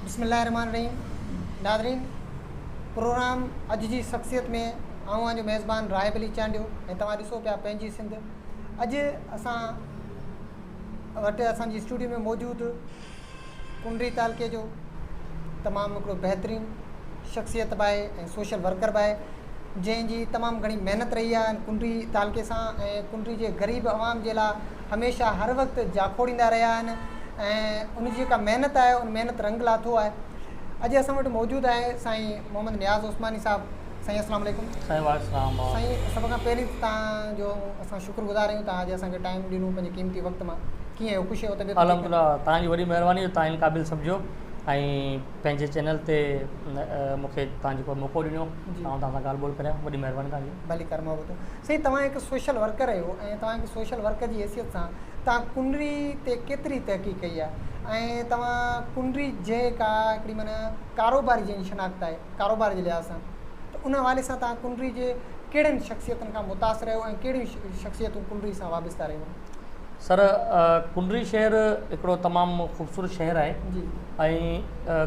بسم الله الرحمٰن الرحيم ناظرين پروگرام اڄ جي شخصيت ۾ آئون اوهان جو ميزبان راهب علي چانڊيو ۽ توهان ڏسو پيا پنهنجي سنڌ اڄ اسان وٽ اسان جي اسٽوڊيو ۾ موجود ڪنري تعلقي جو تمام هڪڙو بهترين شخصيت به آهي ۽ سوشل ورڪر به آهي جنهن جي تمام گهڻي محنت رهي آهي ڪنري تعلقي سان ۽ ڪنري جي غريب عوام جي لاء هميشه هر وقت جاکوڙيندا رهيا آهن ۽ ان جي جيڪا محنت آهي ان محنت رنگ لاٿو آهي اڄ اسان وٽ موجود آهي سائين محمد نياز عثماني صاحب سائين السلام عليڪم. سائين وعليڪم السلام ڀاء. سائين سڀ کان پهرين ته توهان جو اسان شڪر گذار آهيون توهان اڄ اسان کي ٽائيم ڏنو پنهنجي قيمتي وقت مان ڪيئن آهيو خوش آهيو طبيعت ٺيڪ آهي. الحمدلله توهان جي وڏي مهرباني جو توهان ان قابل سمجهيو ۽ پنهنجي چينل تي مون کي توهان جيڪو موقعو ڏنو آئون توهان سان ڳالهه ٻولهه ڪريان وڏي مهرباني توهان جي. ڀلي ڪر محبتون. سائين توهان هڪ سوشل ورڪر آهيو ۽ توهان هڪ سوشل ورڪر جي حيثيت سان توهان ڪنري تي ڪيتري تحقيق ڪئي آهي ۽ توهان ڪنري جيڪا هڪڙي معنيٰ ڪاروباري جنهن جي شناخت آهي ڪاروبار جي لحاظ سان ته ان حوالي سان توهان ڪنري جي ڪهڙين شخصيتن کان متاثر آهيو ۽ ڪهڙيون شخصيتون ڪنري سان وابسته رهيون آهن؟ سر ڪنري شهر هڪڙو تمام خوبصورت شهر آهي ۽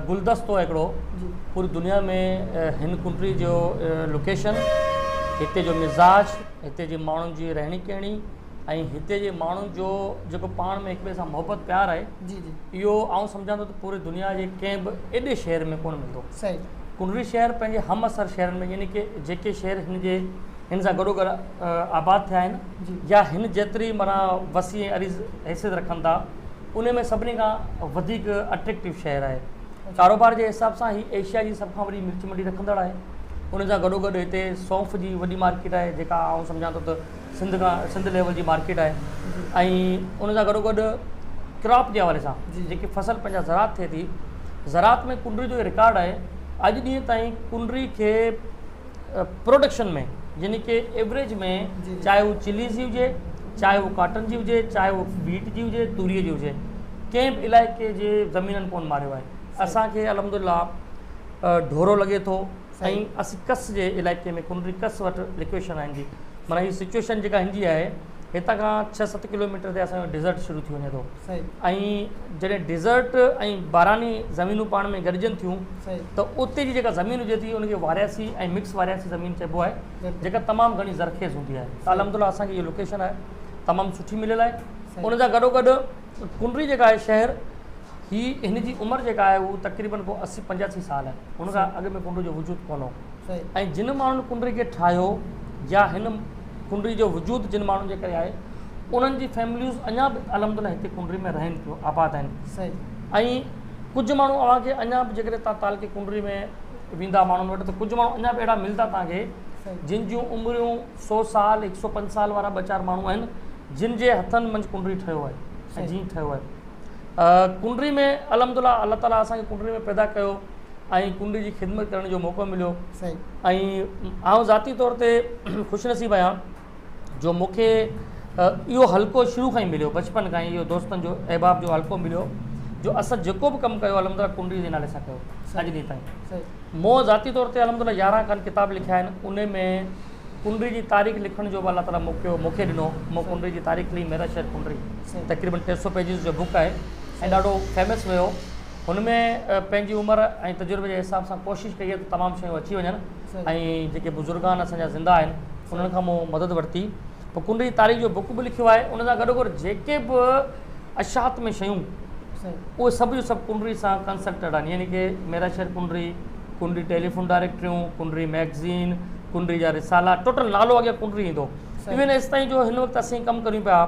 گلدستو آهي هڪڙو پوري دنيا ۾ هن ڪنري جو لوڪيشن هتي جو مزاج هتي جي ماڻهن جي رهڻي ڪهڻي ۽ هتي جي ماڻهن جو جيڪو پاڻ ۾ هڪ ٻئي سان محبت پيار آهي اهو آئون سمجهان ٿو ته پوري دنيا جي ڪنهن به ايڏي شهر ۾ ڪونه ملندو. ڪنري شهر پنهنجي همعصر شهرن ۾ يعني ڪي جيڪي شهر هن جي هن سان گڏوگڏ آباد ٿيا آهن يا هن جيتري معنيٰ وسيع ۽ عريض حيثيت رکن ٿا ان ۾ سڀني کان وڌيڪ اٽريڪٽو شهر آهي. ڪاروبار جي حساب سان هي ايشيا جي سڀ کان وڏي مرچ منڊي رکندڙ آهي. ان سان گڏوگڏ هتي سونف جي وڏي مارڪيٽ آهي جيڪا آئون سمجهان ٿو ته سنڌ کان سنڌ ليول جي مارڪيٽ آهي ۽ ان سان گڏو گڏ ڪراپ جي حوالي سان جيڪي فصل پنهنجا زراعت ٿئي ٿي زراعت ۾ ڪنري جو رڪارڊ آهي اڄ ڏينهن تائين ڪنري کي پروڊڪشن ۾ يعني ڪي ايوريج ۾ چاهي هو چليز جي هجي چاهي هو ڪاٽن جي هجي چاهي هو ويٽ جي هجي توري جي هجي ڪنهن به علائقي جي زمينن ڪون ماريو آهي اسانکي الحمدلله ڍورو لڳي ٿو ۽ اسين ڪس جي علائقي ۾ ڪنري ڪس وٽ لڪويشن آهن جي معنيٰ هي سچويشن جيڪا هن جي آهي هتان کان ڇهه ست ڪلوميٽر تي اسانجو ڊيزرٽ شروع ٿي وڃي ٿو ۽ جڏهن ڊيزرٽ ۽ باراني زمينون پاڻ ۾ گڏجن ٿيون ته اتي جي جيڪا زمين هجي ٿي ان کي وارياسي ۽ مڪس وارياسي زمين چئبو آهي جيڪا تمام گهڻي زرخيز هوندي آهي ته الحمد لله اسانکي هي لوڪيشن آهي تمام سٺي مليل آهي ان سان گڏو گڏ ڪنري جيڪا آهي شهر هي هن جي عمر جيڪا آهي هو تقريبن ڪو 80 85 سال آهي هن کان اڳ ۾ ڪنري جو وجود ڪونه هو ۽ جن ماڻهن ڪنري کي ٺاهيو يا هن ڪنري جو وجود جن ماڻهن جي ڪري آهي انهن جي فيمليز اڃا به الحمدلله هتي ڪنري ۾ رهن ٿيون آباد آهن ۽ ڪجهه ماڻهو اوهان کي اڃا به جيڪڏهن توهان تعلقي ڪنري ۾ ويندا ماڻهن وٽ ته ڪجهه ماڻهو اڃا به اهڙا ملندا توهان کي جن جون عمريون سو سال هڪ سو پنج سال وارا ٻه چار ماڻهو آهن جن جي هٿن منجهه ڪنري ٺهيو آهي ۽ جيئن ٺهيو آهي ڪنري ۾ الحمدلله الله تعالي اسان کي ڪنري ۾ پيدا ڪيو ۽ ڪنري جي خدمت ڪرڻ جو موقعو مليو ۽ آئون ذاتي طور تي خوش نصيب آهيان جو مون کي اهو حلقو شروع کان ئي مليو بچپن کان ئي اهو دوستن جو احباب جو حلقو مليو جو اسان جيڪو به ڪم ڪيو الحمدلله ڪنري جي نالي سان ڪيو اڄ ڏينهن تائين مون ذاتي طور تي الحمدلله 11 کن ڪتاب لکيا آهن ان ۾ ڪنري جي تاريخ لکڻ جو به الله تعالي موقعو مون کي ڏنو. مون ڪنري جي تاريخ لکي ميرا شهر ڪنري تقريبن 300 پيجز جو بڪ آهي ۽ ڏاڍو فيمس ويو. هن ۾ پنهنجي عمر ۽ تجربي جي حساب سان ڪوشش ڪئي آهي ته تمام شيون اچي وڃن ۽ جيڪي بزرگان اسان جا زنده آهن انهن کان مون مدد ورتي. پوء ڪنري جي تاريخ جو بڪ به لکيو آهي. ان سان گڏوگڏ جيڪي به اشاعت ۾ شيون اهي سڀ جو سڀ ڪنري سان ڪنسلٽيڊ آهن يعني ڪي ميرا شهر ڪنري، ڪنري ٽيليفون ڊائريڪٽريون، ڪنري مئگزين، ڪنري جا رسالا ٽوٽل نالو اڳيان ڪنري ايندو ايون ايستائين جو هن وقت اسين ڪم ڪريون پيا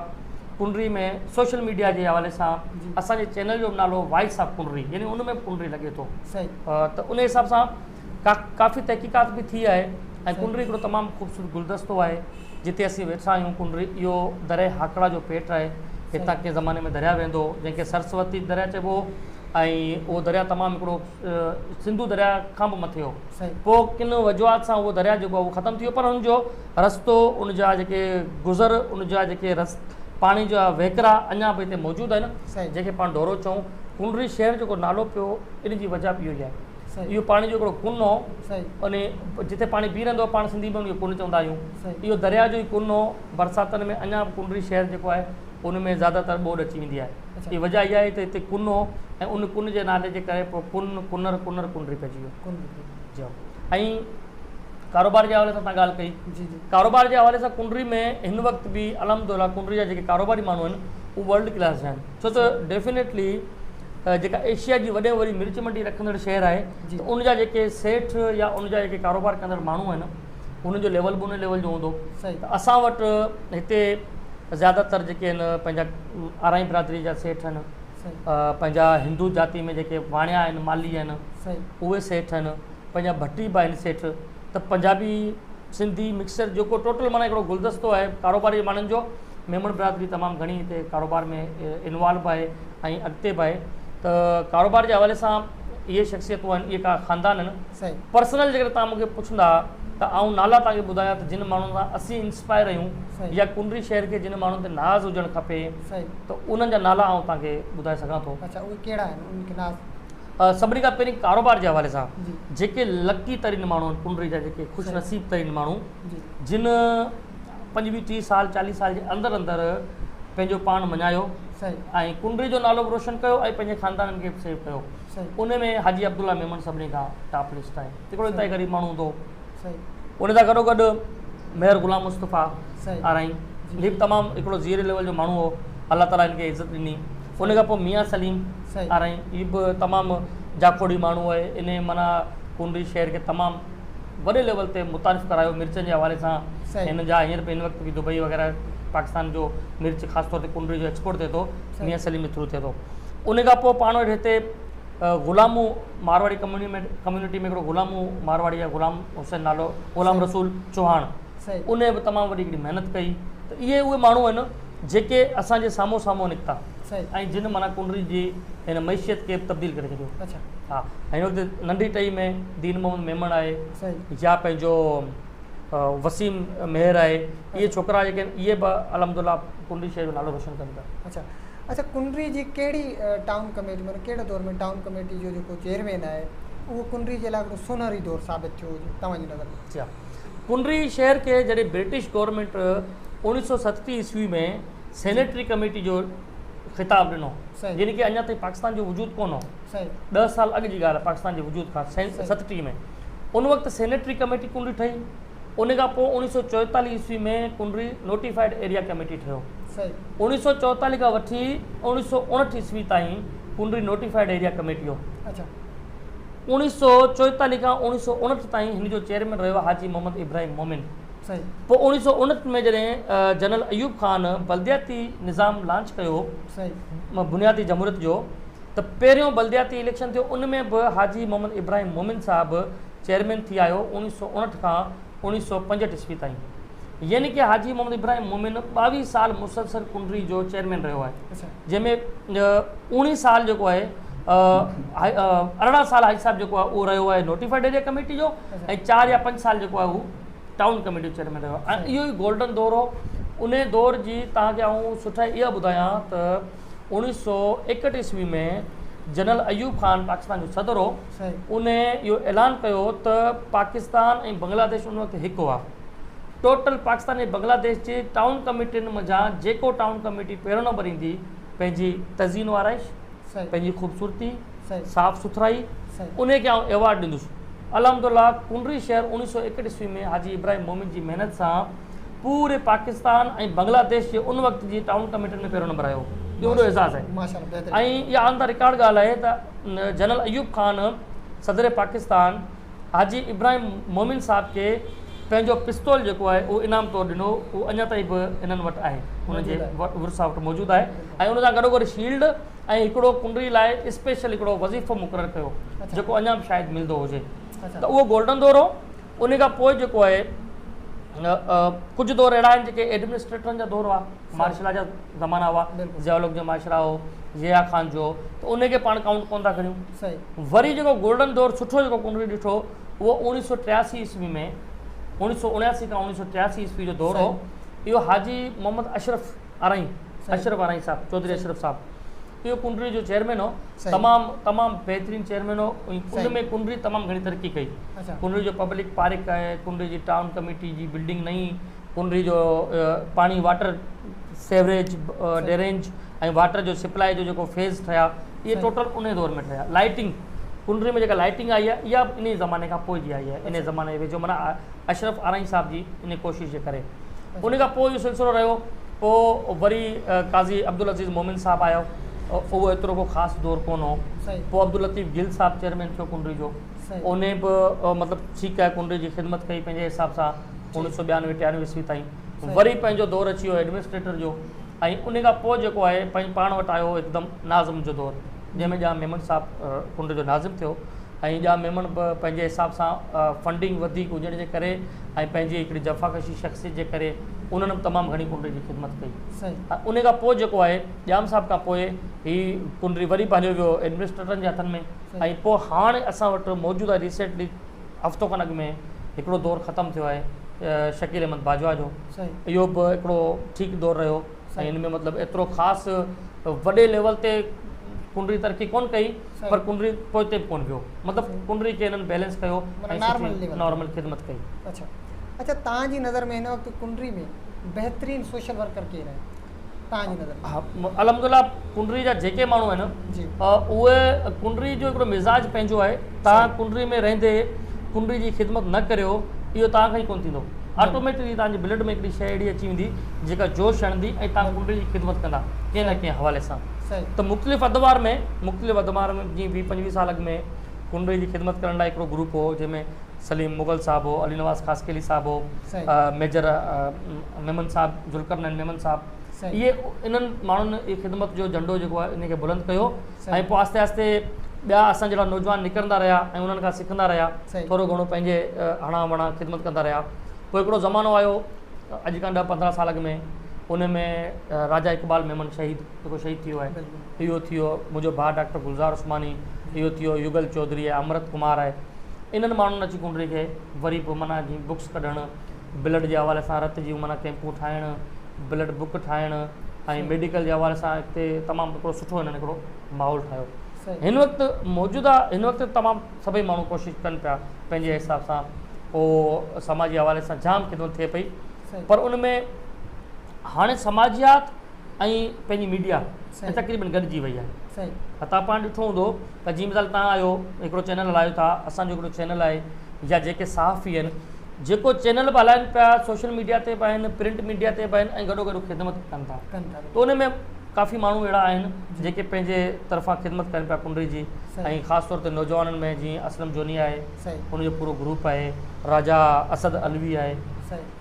ڪنري ۾ سوشل ميڊيا جي حوالي سان اسان جي چينل جو نالو وائس آف ڪنري يعني ان ۾ به ڪنري لڳي ٿو ته ان حساب سان ڪافي تحقيقات به ٿي آهي ۽ ڪنري هڪڙو تمام خوبصورت گلدستو آهي جتي اسين ويٺا آهيون ڪنري اهو درياء هاڪڙا جو پيٽ آهي هتان ڪنهن زماني ۾ درياء وهندو هو جنهن کي سرسوتي درياء چئبو هو ۽ اهو درياء تمام هڪڙو سنڌو درياء کان به مٿي هو پوء ڪن وجوهات سان اهو درياء جيڪو آهي اهو ختم ٿي ويو پر ان جو رستو ان جا جيڪي گذر ان جا جيڪي رس پاڻي جا وهڪرا اڃا به هتي موجود آهن جنهن کي پاڻ ڍورو چئون ڪنري شهر جيڪو نالو پيو ان جي وجهه به اهو ئي آهي اهو پاڻي جو هڪڙو ڪن هو ان جتي پاڻي بيهي رهندو هو پاڻ سنڌي ۾ ان کي ڪن چوندا آهيون اهو درياء جو ئي ڪن هو برساتن ۾ اڃا به ڪنري شهر جيڪو آهي ان ۾ زياده تر ٻوڏ اچي ويندي آهي. اها وجه اها آهي ته هتي ڪن هو ۽ ان ڪن جي نالي جي ڪري پوء ڪن، ڪنر، ڪنر، ڪنري پئجي ويو. جي ها ۽ ڪاروبار جي حوالي سان توهان ڳالهه ڪئي. ڪاروبار جي حوالي سان ڪنري ۾ هن وقت به الحمدلله ڪنري جا جيڪي ڪاروباري ماڻهو آهن اهي ورلڊ ڪلاس جا آهن. ڇو ته ڊيفينيٽلي جيڪا ايشيا جي وڏي ۾ وڏي مرچ منڊي رکندڙ شهر آهي ته ان جا جيڪي سيٺ يا ان جا جيڪي ڪاروبار ڪندڙ ماڻهو آهن انهن جو ليول به ان ليول جو هوندو ته اسان وٽ هتي زياده تر جيڪي آهن پنهنجا آرائين برادري جا سيٺ آهن، پنهنجا هندو جاتي ۾ جيڪي واڻيا آهن مالهي آهن اهي سيٺ آهن، پنهنجا ڀٽي به آهن سيٺ ته پنجابي سنڌي مڪسچر جيڪو ٽوٽل معنيٰ هڪڙو گلدستو آهي ڪاروباري ماڻهن جو. ميمڻ برادري تمام گهڻي هتي ڪاروبار ۾ انوالو به آهي ۽ اڳتي به آهي ته ڪاروبار جي حوالي سان اهي شخصيتون آهن اهي ڪا خاندان آهن. پرسنل جيڪڏهن توهان مون کي پڇندا ته آئون نالا توهان کي ٻڌايان ته جن ماڻهن سان اسين انسپائر آهيون يا ڪنري شهر کي جن ماڻهن تي ناز هجڻ کپي ته انهن جا نالا آئون توهان کي ٻڌائي سگهان ٿو. سڀني کان پهرين ڪاروبار جي حوالي سان جيڪي لڪي ترين ماڻهو آهن ڪنري جا جيڪي خوش نصيب ترين ماڻهو جن 25 30 سال 40 سال جي اندر اندر پنهنجو پاڻ مڃايو ۽ ڪنري جو نالو به روشن ڪيو ۽ پنهنجي خاندانن کي به سيو ڪيو ان ۾ حاجي عبدالله ميمڻ سڀني کان ٽاپ لسٽ آهي. هڪڙو انتهائي غريب ماڻهو هوندو هو. ان سان گڏو گڏ مير غلام مصطفيٰ آرائين هي به تمام هڪڙو زيري ليول جو ماڻهو هو. الله تعاليٰ هن کي عزت ڏني. ان کان پوء ميان سليم آرائين هي به تمام جاکوڙي ماڻهو آهي. ان معنيٰ ڪنري شهر کي تمام وڏي ليول تي متعارف ڪرايو مرچن جي حوالي سان. هن جا هينئر به هن وقت به دبئي وغيره پاڪستان جو مرچ خاص طور تي ڪنري جو ايڪسپورٽ ٿئي ٿو ميان سليم جي ٿرو ٿئي ٿو. ان کان پوء پاڻ وٽ هتي غلامو مارواڙي ڪميونٽي ۾ هڪڙو غلامو مارواڙي يا غلام حسين نالو غلام رسول چوهاڻ ان به تمام وڏي هڪڙي محنت ڪئي ته اهي اهي ماڻهو آهن جيڪي اسان جي سامهون سامهون نڪتا ۽ جن معنيٰ ڪنري جي هن معيشيت کي تبديل ڪري ڇڏيو. ها هن وقت ننڍي ٽهي ۾ دين محمد ميمڻ آهي يا پنهنجو وسيم مهر آهي اهي ڇوڪرا جيڪي آهن اهي به الحمدلله ڪنري شهر جو نالو روشن ڪن پيا. اڇا ڪنري جي ڪهڙي ٽائون ڪميٽي معنيٰ ڪهڙي دور ۾ ٽائون ڪميٽي جو جيڪو چيئرمين آهي اهو ڪنري جي لاء هڪڙو سونهري دور ثابت ٿيو هجي توهان جي نظر ۾؟ جي ها ڪنري شهر کي جڏهن برٽش گورنمينٽ 1937 عيسوي ۾ سينيٽري ڪميٽي جو خطاب ڏنو يعني ڪي اڃا تائين پاڪستان جو وجود ڪونه هو 10 سال اڳ جي ڳالهه آهي پاڪستان جي وجود کان 37 ۾ ان وقت سينيٽري ڪميٽي ڪنري ٺهي ان کان پوء 1944 عيسوي ۾ ڪنري نوٽيفائيڊ ايريا ڪميٽي ٺهيو. 1944 کان وٺي 1959 عيسوي تائين ڪنري نوٽيفائيڊ ايريا ڪميٽي هو. 1944 کان 1959 تائين هن جو چيئرمين رهيو حاجي محمد ابراهيم مومن. پوء 1959 ۾ جڏهن جنرل ايوب خان بلدياتي نظام لانچ ڪيو بنيادي جمهوريت جو ته پهريون بلدياتي اليڪشن ٿيو ان ۾ به حاجي محمد ابراهيم مومن صاحب چيئرمين ٿي آيو 1959 کان 1965 عيسوي تائين. يعني ڪي حاجي محمد ابراهيم مومن 22 سال مسلسل ڪنري جو چيئرمين رهيو آهي جنهن ۾ 19 سال جيڪو آهي 18 سال حاجي صاحب جيڪو آهي اهو رهيو آهي نوٽيفائيڊ ايريا ڪميٽي جو ۽ 4 يا 5 سال جيڪو آهي هو ٽائون ڪميٽي جو چيئرمين رهيو آهي ۽ اهو ئي گولڊن دور هو ان دور جي توهان کي آئون سٺائي اها ٻڌايان ته 1961 عيسوي ۾ جنرل ايوب خان پاڪستان جو صدر هو ان اهو اعلان ڪيو ته پاڪستان ۽ بنگلاديش ان وقت هڪ هئا ٽوٽل پاڪستان ۽ بنگلاديش جي ٽائون ڪميٽين منجهان جيڪو ٽائون ڪميٽي پهريون نمبر ايندي پنهنجي تزئين و آرائش پنهنجي خوبصورتي صاف سٿرائي انهي کي آئون ايوارڊ ڏيندس. الحمدلله ڪنري شهر 1961 عيسوي ۾ حاجي ابراهيم مومن جي محنت سان پوري پاڪستان ۽ بنگلاديش جي ان وقت جي ٽائون ڪميٽين ۾ پهريون نمبر آيو. اهو وڏو اعزاز آهي ۽ اها آن the record ڳالهه آهي ته جنرل ايوب خان صدر پاڪستان حاجي ابراهيم مومن صاحب کي پنهنجو پستول جيڪو آهي اهو انعام طور ڏنو اهو اڃا تائين به انهن وٽ آهي انهن جي ورثا وٽ موجود آهي ۽ ان سان گڏوگڏ شيلڊ ۽ هڪڙو ڪنري لاء اسپيشل هڪڙو وظيفو مقرر ڪيو جيڪو اڃا به شايد ملندو هجي ته اهو گولڊن دور هو ان کان پوء جيڪو آهي ڪجهه دور اهڙا آهن جيڪي ايڊمنسٽريٽرن جا دور هئا مارشل لا جا زمانا هئا ضياء الحق جو معاشرا هو يحيٰ خان جو ته ان کي پاڻ ڪائونٽ ڪونه ٿا ڪريون وري جيڪو گولڊن دور سٺو جيڪو ڪنري ڏٺو اهو 1983 عيسوي ۾ 1979 کان 1983 عيسوي جو دور هو اهو حاجي محمد اشرف آرائين اشرف آرائين صاحب چوڌري اشرف صاحب اهو ڪنري جو چيئرمين هو تمام تمام بهترين چيئرمين هو ان ۾ ڪنري تمام گهڻي ترقي ڪئي ڪنري جو پبلڪ پارڪ آهي ڪنري جي ٽائون ڪميٽي جي بلڊنگ نئين ڪنري جو پاڻي واٽر سيوريج، ڊرينج ۽ واٽر جو سپلائي جو جيڪو فيز ٺهيا اهي ٽوٽل انهي دور ۾ ٺهيا. لائٽنگ ڪنري ۾ جيڪا لائٽنگ آئي آهي اها به انهي زماني کان پوء جي آئي آهي، انهي زماني جي ويجهو معنيٰ اشرف آرائين صاحب جي انهي ڪوشش جي ڪري. ان کان پوء اهو سلسلو رهيو، پوء وري قاضي عبدالعزيز مومن صاحب آيو، اهو ايترو ڪو خاص دور ڪونه هو. پوء عبداللطيف گل صاحب چيئرمين ٿيو ڪنري جو، انهي به مطلب ٺيڪ آهي ڪنري جي خدمت ڪئي پنهنجي حساب سان 1992 93 عيسوي تائين. وري پنهنجو دور اچي ويو ايڊمنسٽريٽر جو ۽ ان کان پوء جيڪو آهي پنهنجي پاڻ وٽ آيو هڪدم ناظم جو دور، جنهن ۾ ڄام ميمڻ صاحب ڪنڊ جو ناظم ٿيو ۽ ڄام ميمڻ به پنهنجي حساب سان فنڊنگ وڌيڪ هجڻ جي ڪري ۽ پنهنجي هڪڙي جفاڪشي شخصيت جي ڪري انهن به تمام گهڻي ڪنڊ جي خدمت ڪئي. ۽ ان کان پوء جيڪو آهي ڄام صاحب کان پوء هي ڪنڊري وري به هليو ويو ايڊمنسٽريٽرن جي هٿن ۾ ۽ پوء هاڻ اسان وٽ موجوده ريسينٽلي هفتو کن اڳ ۾ هڪڙو دور ختم ٿيو آهي شڪيل احمد باجوا جو، اهو به هڪڙو ٺيڪ دور رهيو ۽ ان ۾ مطلب ايترو خاص وڏي ليول تي ڪنري ترقي ڪونه ڪئي پر ڪنري پوئتي به ڪونه ويو، مطلب ڪنري کي هنن بيلنس ڪيو ۽ سٺي نارمل خدمت ڪئي. اڇا اڇا توهان جي نظر ۾ هن وقت ڪنري ۾ بهترين سوشل ورڪر ڪير آهي؟ توهان جي نظر ۾؟ ها الحمدلله ڪنري جا جيڪي ماڻهو آهن اهي ڪنري جو هڪڙو مزاج پنهنجو آهي، توهان ڪنري ۾ رهندي ڪنري جي خدمت نه ڪريو اهو توهان کان ئي ڪونه ٿيندو، آٽوميٽڪلي توهان جي بلڊ ۾ هڪڙي شيء اهڙي اچي ويندي جيڪا جوش هڻندي ۽ توهان ڪنري جي خدمت ڪندا ڪنهن نه ڪنهن حوالي سان. ته مختلف ادوار ۾ مختلف ادوار ۾ جيئن 20 25 سال اڳ ۾ ڪنري جي خدمت ڪرڻ لاء هڪڙو گروپ هو جنهن ۾ سليم مغل صاحب هو، علي نواز خاصخيلي صاحب هو، ميجر ميمن صاحب، ذوالقرنين ميمن صاحب، اهي انهن ماڻهن اهي خدمت جو جهنڊو جيڪو آهي ان کي بلند ڪيو ۽ پوء آهستي آهستي ٻيا اسان جهڙا نوجوان نڪرندا رهيا ۽ انهن کان سکندا رهيا، ٿورو گهڻو پنهنجي هڻان وڻان خدمت ڪندا رهيا. پوء هڪڙو زمانو آيو اڄ کان 10 15 سال اڳ ۾ ان ۾ راجا اقبال ميمڻ شهيد جيڪو شهيد ٿي ويو آهي اهو ٿي ويو، منهنجو ڀاء ڊاڪٽر گلزار عثماني اهو ٿي ويو، يگل چوڌري آهي، امرت ڪمار آهي، انهن ماڻهن اچي ڪنري کي وري به معنيٰ جيئن بڪس ڪڍڻ، بلڊ جي حوالي سان رت جون معنيٰ ڪئمپون ٺاهڻ، بلڊ بڪ ٺاهڻ ۽ ميڊيڪل جي حوالي سان هتي تمام هڪڙو سٺو هنن هڪڙو ماحول ٺاهيو. هن وقت موجوده هن وقت تمام سڀئي ماڻهو ڪوشش ڪن پيا پنهنجي حساب سان پوء سماجي حوالي سان جام خدمت ٿئي پئي پر ان ۾ هاڻي سماجيات ۽ پنهنجي ميڊيا تقريبن گڏجي وئي آهي. توهان پاڻ ڏٺو هوندو ته جيئن مثال توهان آهيو هڪڙو چينل هلايو ٿا، اسان جو هڪڙو چينل آهي يا جيڪي صحافي آهن جيڪو چينل به هلائن پيا سوشل ميڊيا تي به آهن، پرنٽ ميڊيا تي به آهن ۽ گڏو گڏ خدمت به ڪن ٿا ته ان ۾ ڪافي ماڻهو اهڙا آهن جيڪي پنهنجي طرفان خدمت ڪن پيا ڪنري جي ۽ خاص طور تي نوجوانن ۾ جيئن اسلم جوني آهي ان جو پورو گروپ آهي، راجا اسد علوي آهي،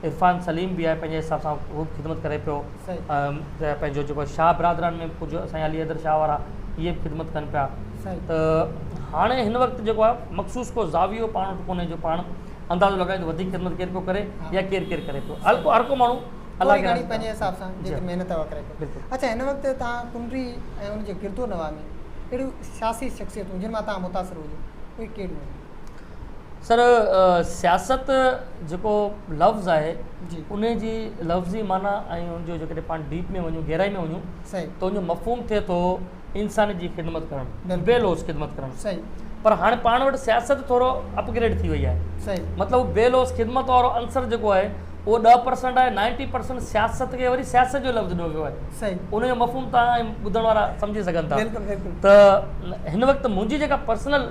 عرفان سليم به آهي پنهنجي حساب سان هو به خدمت ڪري پيو. ته پنهنجو جيڪو شاهه برادران ۾ به ڪجهه سائين علي حيدر شاهه وارا اهي به خدمت ڪن پيا ته هاڻي هن وقت جيڪو آهي مخصوص ڪو زاويو پاڻ وٽ ڪونهي جو پاڻ اندازو لڳايون ته وڌيڪ خدمت ڪير پيو ڪري يا ڪير ڪير ڪري پيو، هر ڪو هر ڪو ماڻهو الله کي راضي پنهنجي حساب سان جيڪي محنت اها ڪري پيو. اڇا هن وقت توهان ڪنري ۽ ان جي گردو نواح ۾ اهڙيون سياسي شخصيتون جن مان توهان متاثر هجو اهي ڪهڙيون آهن؟ سر سياست جيڪو لفظ آهي ان جي لفظي معنيٰ ۽ ان جو جيڪڏهن پاڻ ڊيپ ۾ وڃون گهرائي ۾ وڃون ته ان جو مفهوم ٿئي ٿو انسان جي خدمت ڪرڻ بي لوث خدمت ڪرڻ پر هاڻي پاڻ وٽ سياست ٿورو اپگريڊ ٿي وئي آهي مطلب بي لوث خدمت وارو عنصر جيڪو آهي اهو 10% آهي 90% سياست کي وري سياست جو لفظ ڏنو ويو آهي ان جو مفهوم توهان ۽ ٻڌڻ وارا سمجهي سگهن ٿا ته هن وقت منهنجي جيڪا پرسنل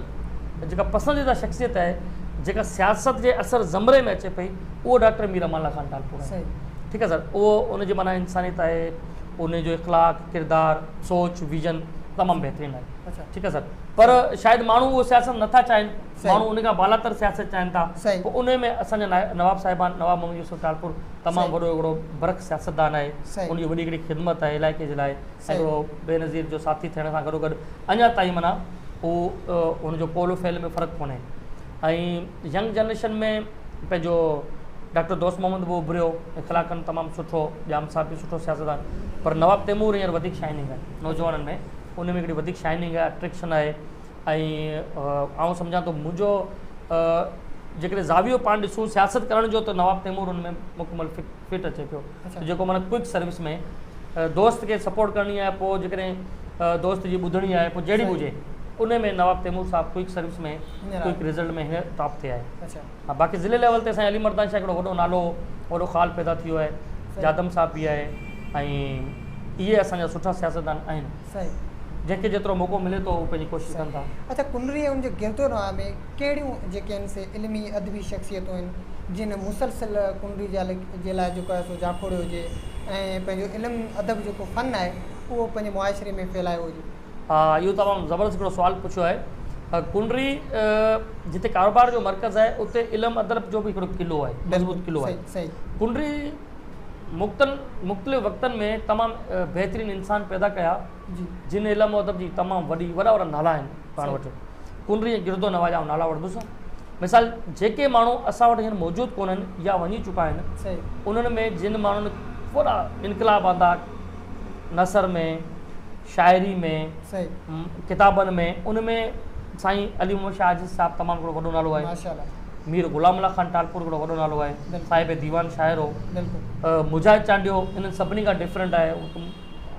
جيڪا پسنديده شخصيت آهي جيڪا سياست جي اثر زمري ۾ اچي پئي اهو ڊاڪٽر مير امان الله خان ٽالپور آهي ٺيڪ آهي سر اهو ان جي معنيٰ انسانيت آهي ان جو اخلاق ڪردار سوچ ويزن تمام بهترين آهي ٺيڪ آهي سر پر شايد ماڻهو اهو سياست نٿا چاهين ماڻهو ان کان بالاتر سياست چاهين ٿا پوء ان ۾ اسان جا نواب صاحبان نواب محمد يوسف ٽالپور تمام وڏو هڪڙو برک سياستدان آهي ان جي وڏي هڪڙي خدمت آهي علائقي جي لاء هڪڙو بينظير جو ساٿي ٿيڻ سان گڏو گڏ اڃا تائين معنيٰ هو هن جو قول و فعل ۾ فرق ڪونهي ۽ ينگ جنريشن ۾ پنهنجو ڊاڪٽر دوست محمد به اڀريو اخلاقن تمام سٺو ڄام صاحب به سٺو سياستدان پر نواب تيمور هينئر وڌيڪ شائننگ آهي نوجوانن ۾ ان ۾ هڪڙي وڌيڪ شائننگ آهي اٽريڪشن آهي ۽ آئون سمجهان ٿو منهنجو جيڪڏهن زاويو پاڻ ڏسون سياست ڪرڻ جو ته نواب تيمور ان ۾ مڪمل فٽ اچي پيو جيڪو معنيٰ ڪوئڪ سروس ۾ دوست کي سپورٽ ڪرڻي آهي پوء جيڪڏهن دوست جي ٻڌڻي آهي پوء جهڙي به هجي ان ۾ نواب تيمور صاحب ڪوئڪ سروس ۾ ڪوئڪ رزلٽ ۾ هن ٽاپ تي آهي ها باقي ضلعي ليول تي سائين علي مردان شاهه هڪڙو وڏو نالو وڏو خال پيدا ٿي ويو آهي جادم صاحب به آهي. ۽ اهي اسان جا سٺا سياستدان آهن. صحيح. جنهن کي جيترو موقعو ملي ٿو هو پنهنجي ڪوشش ڪن ٿا. اڇا ڪنري ۽ ان جي گرد و نواح ۾ ڪهڙيون جيڪي آهن سي علمي ادبي شخصيتون آهن جن مسلسل ڪنري جي لاء جيڪو آهي سو جاکوڙيو هجي ۽ پنهنجو علم ادب جيڪو فن آهي اهو پنهنجي معاشري ۾ ڦهلايو هجي. ها اهو تمام زبردست هڪڙو سوال پڇيو آهي. ڪنري جتي ڪاروبار جو مرڪز آهي اتي علم ادب جو به هڪڙو قلعو آهي مضبوط قلعو آهي. ڪنري مختلف وقتن ۾ تمام بهترين انسان پيدا ڪيا جن علم و ادب جي تمام وڏي وڏا وڏا نالا آهن پاڻ وٽ ڪنري ۽ گردو نواح جا آئون نالا وٺندس مثال جيڪي ماڻهو اسان وٽ هينئر موجود ڪونهن يا وڃي چڪا آهن انهن ۾ جن ماڻهن وڏا انقلاب آندا نثر ۾ شاعري ۾ ڪتابن ۾ ان ۾ سائين علي محمد شاهه عاجز صاحب تمام هڪڙو وڏو نالو آهي مير غلام الله خان ٽالپور هڪڙو وڏو نالو آهي صاحب ديوان شاعر هو مجاهد چانڊيو انهن سڀني کان ڊفرنٽ آهي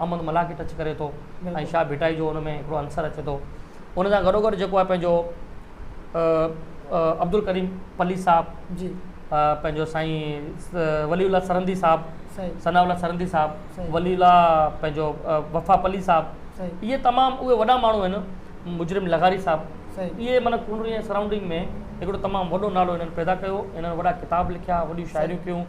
احمد ملاح کي ٽچ ڪري ٿو ۽ شاهه ڀٽائي جو ان ۾ هڪڙو عنصر اچي ٿو ان سان گڏو گڏ جيڪو آهي پنهنجو عبدالڪريم پلي صاحب جي پنهنجو سائين ولي الله سرهندي صاحب ثناء الله سرهندي صاحب ولي الله پنهنجو وفا پلي صاحب اهي تمام اهي وڏا ماڻهو آهن مجرم لغاري صاحب اهي معنيٰ ڪنري ۽ سرائونڊنگ ۾ هڪڙو تمام وڏو نالو هنن پيدا ڪيو هنن وڏا ڪتاب لکيا وڏيون شاعريون ڪيون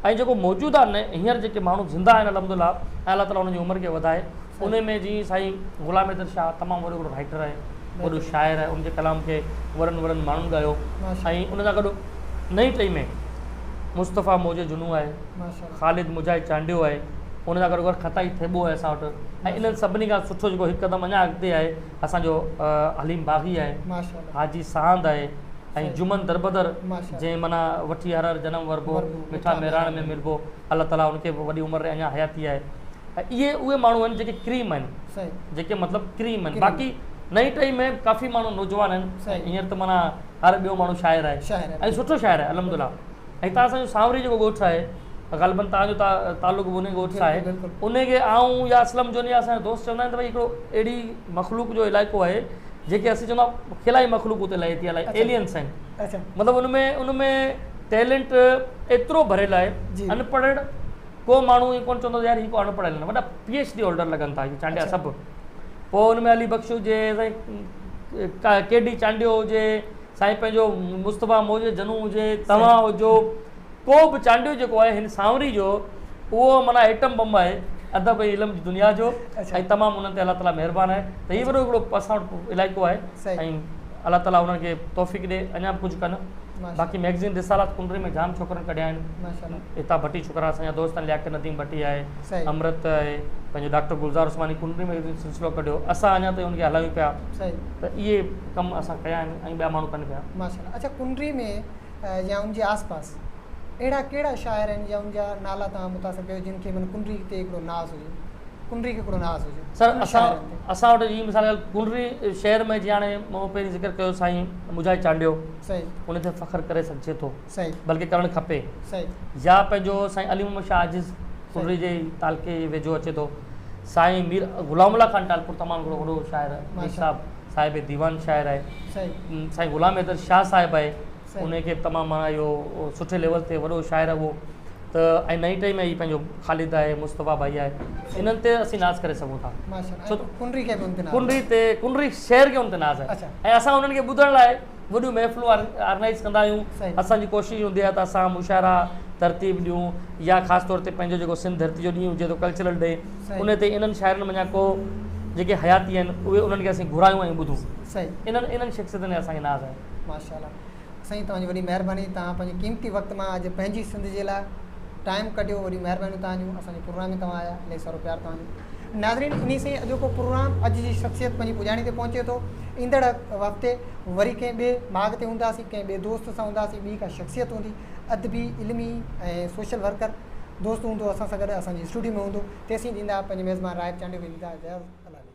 ۽ جيڪو موجوده هينئر جيڪي ماڻهو زنده آهن الحمد لله ۽ الله تعاليٰ انهن جي عمر کي وڌائي ان ۾ جيئن سائين غلام حيدر شاهه تمام وڏو هڪڙو رائٽر آهي وڏو شاعر آهي ان جي ڪلام کي وڏن وڏن ماڻهن ڳايو ۽ ان سان گڏ نئين ٽهي ۾ مصطفيٰ موجي جنو آهي خالد مجاهد چانڊيو آهي ان سان گڏو گڏ خطائي ٿيٻو آهي اسان وٽ ۽ انهن سڀني کان سٺو جيڪو هڪ قدم اڃا اڳتي آهي اسان جو حليم باغي آهي حاجي ساند آهي ۽ جمن دربدر جنهن معنيٰ وٺي هر هر جنم وربو مٺا مهراڻ ۾ ملبو الله تعاليٰ ان کي به وڏي عمر ڏي اڃا حياتي آهي ۽ اهي اهي ماڻهو آهن جيڪي ڪريم آهن جيڪي مطلب ڪريم آهن باقي نئين ٽهي ۾ ڪافي ماڻهو نوجوان آهن هينئر ته معنيٰ هر ٻيو ماڻهو شاعر آهي ۽ سٺو شاعر آهي الحمد لله ۽ تان اسان جو سانوري جيڪو ڳوٺ آهي غالباً تان جو تعلق به ان ڳوٺ سان آهي ان کي آئون يا اسلم جون يا اسان جا دوست چوندا آهن ته ڀئي هڪڙو اهڙي مخلوق جو علائقو آهي جيڪي اسين چوندا خلائي مخلوق اتي لهي ٿي الائي ايلينس آهن مطلب ان ۾ ان ۾ ٽيلنٽ ايترو ڀريل آهي انپڙهه ڪو ماڻهو ائين ڪونه چوندو يار هي ڪو اڻ پڙهيل آهن وڏا پي ايڇ ڊي هولڊر لڳن ٿا هي چانڊيا سڀ پوء ان ۾ علي بخش هجي سائين ڪي ڊي چانڊيو هجي سائين پنهنجو مصطفيٰ موجي جنون هجي توهان هجو ڪو به چانڊيو جيڪو آهي هن سانوري جو اهو معنيٰ ايٽم بم آهي ادب ۽ علم جي دنيا جو ۽ تمام انهن تي الله تعاليٰ مهربان آهي ته هي وڏو هڪڙو اسان وٽ علائقو آهي ۽ الله تعاليٰ انهن کي توفيق ڏي اڃا به ڪجهه ڪن باقي ميگزين رسالا ڪنري ۾ جام ڇوڪرن ڪڍيا آهن هتان ڀٽي ڇوڪرا اسان جا دوست آهن لياقت نديم ڀٽي آهي امرت آهي پنهنجو ڊاڪٽر گلزار عثماني ڪنري ميگزين سلسلو ڪڍيو اسان اڃا تائين ان کي هلايون پيا ته اهي ڪم اسان ڪيا آهن ۽ ٻيا ماڻهو ڪن پيا. ماشاءالله اڇا ڪنري ۾ يا ان جي آس پاس اهڙا ڪهڙا شاعر آهن يا ان جا نالا توهان متاثر ڪيو جن کي معنيٰ ڪنري تي هڪڙو ناز هجي ڪنري کي هڪڙو ناز هجي سر اسان اسان وٽ جي مثال ڪنري شهر ۾ جي هاڻي مون پهرين ذڪر ڪيو سائين مجاهد چانڊيو صحيح ان تي فخر ڪري سگهجي ٿو صحيح بلڪه ڪرڻ کپي صحيح يا پنهنجو سائين علي محمد شاهه عاجز ڪنري جي تعلقي جي ويجهو اچي ٿو سائين مير غلام الله خان ٽالپر تمام هڪڙو وڏو شاعر مير صاحب صاحب ديوان شاعر آهي سائين غلام حيدر شاهه صاحب آهي ان کي تمام معنيٰ اهو سٺي ليول تي وڏو شاعر آهي اهو ته ۽ نئين ٽهي ۾ هي پنهنجو خالد آهي مصطفيٰ ڀائي آهي انهن تي اسين ناز ڪري سگهون ٿا ڪنري تي ڪنري شهر کي ان تي ناز آهي ۽ اسان انهن کي ٻڌڻ لاء وڏيون محفلون آرگنائيز ڪندا آهيون اسان جي ڪوشش هوندي آهي ته اسان مشاعرا ترتيب ڏيون يا خاص طور تي پنهنجو جيڪو سنڌ ڌرتي جو ڏينهن هجي ٿو ڪلچرل ڊي ان تي انهن شاعرن منجهان ڪو جيڪي حياتي آهن اهي انهن کي اسين گهرايون ۽ ٻڌون انهن انهن شخصيتن تي اسان کي ناز آهي. ماشاءالله سائين توهان جي وڏي مهرباني توهان پنهنجي قيمتي وقت مان اڄ پنهنجي سنڌ جي لاء ٽائيم ڪڍيو وڏيون مهربانيون توهان جون اسان جي پروگرام ۾ توهان آيا الاهي سارو پيار توهان جو ناظرين انهي سان ئي اڄوڪو پروگرام اڄ جي شخصيت پنهنجي پڄاڻي تي پهچي ٿو ايندڙ هفتي وري ڪنهن ٻئي ماڳ تي هونداسين ڪنهن ٻئي دوست سان هونداسين ٻي ڪا شخصيت هوندي ادبي علمي ۽ سوشل ورڪر دوست هوندو اسان سان گڏ اسان جي اسٽوڊيو ۾ هوندو تيسين ڏيندا پنهنجي ميزبان راهب چانڊيو کي ڏيندا اجازت الله.